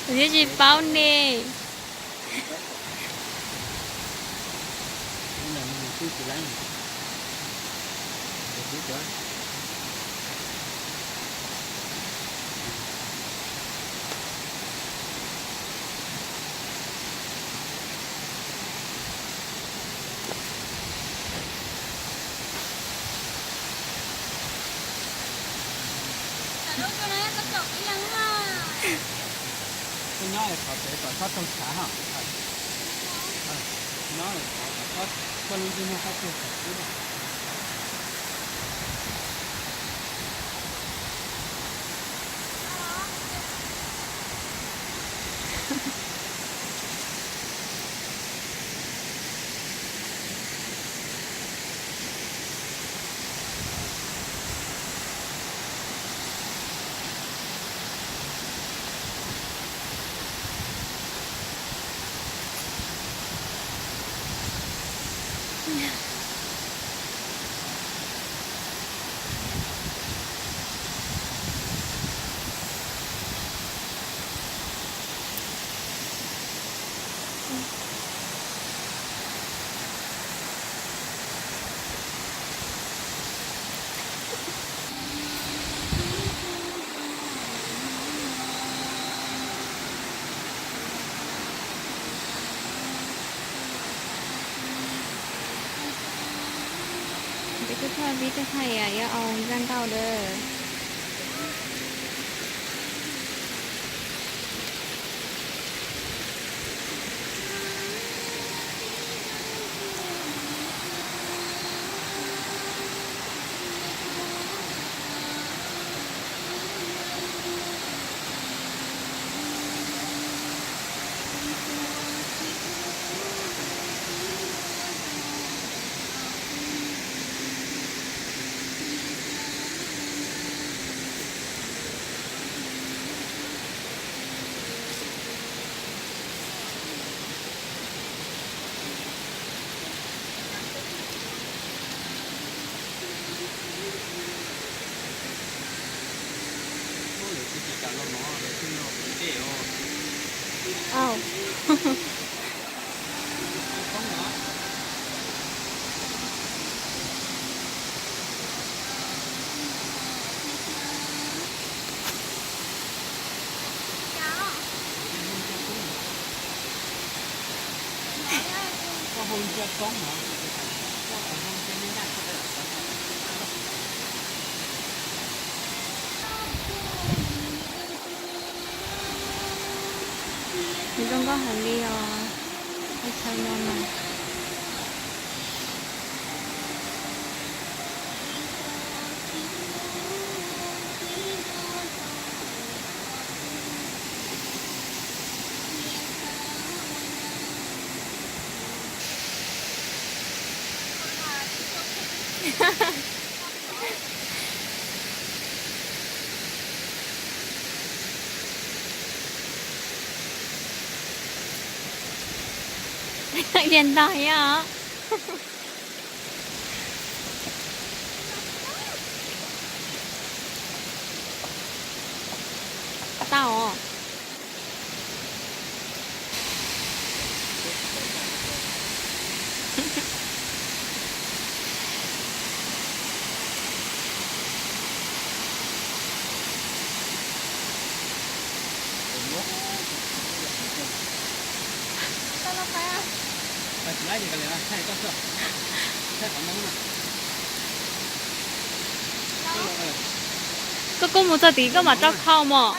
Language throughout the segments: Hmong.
Kuv thiaj tsis paub ne. Nyob qhov pem kom txhob raug tshav ha. Nyob qhov kom txhob, koj lub ntsej muag txhob puag tshav kub na. Peb twb thaj, peb twb thaj yuav ua zaj nkauj dawb. Au. Nws zoo nkauj heev li os, peb chaw no mas. Li ntag yog. Tau os. Koj kub mus txog tid koj mam rau khau mog.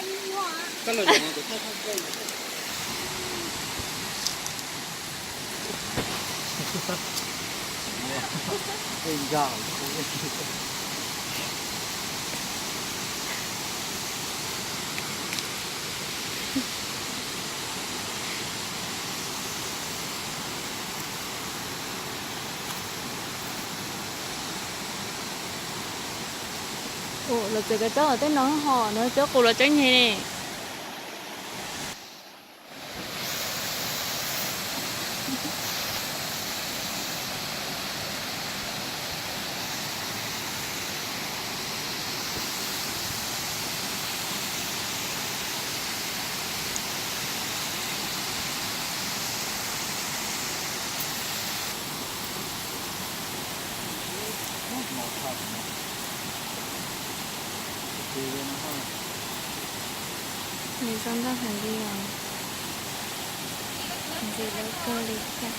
Ua, los txawm cov tsob tej no ho, no tsob qus los tsob nyeg ne. Nws zoo nkauj heev li os. Ntxim lub kawg li thiab.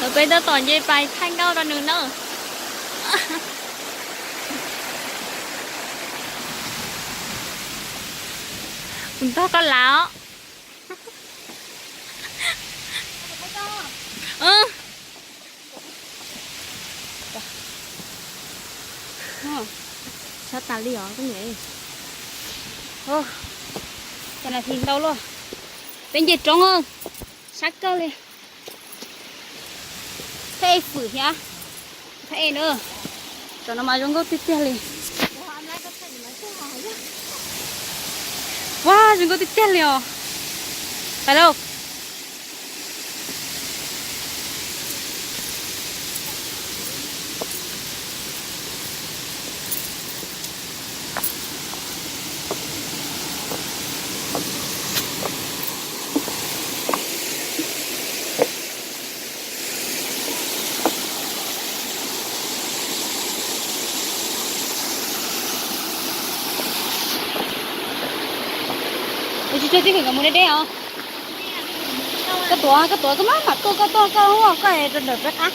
Lawv peb tab tom nce pais thaij nkauj rau nws na. Kuv ntog koj lav os. Sab tas li os koj niam. Cas nas this ntau luaj. Peb nce roob, sab kawg li. Thaj ej fwm thiab. Thaj ej na. Cov no mas zoo nkauj tiag tiag li. Ua, zoo nkauj tiag tiag li os. Pais lauj. Ua tsis tsawg tib feem kom mus deb deb os. Koj tuav, koj tuav koj maj mam tuaj koj tuaj koj ua koj rau ntawm peb qab.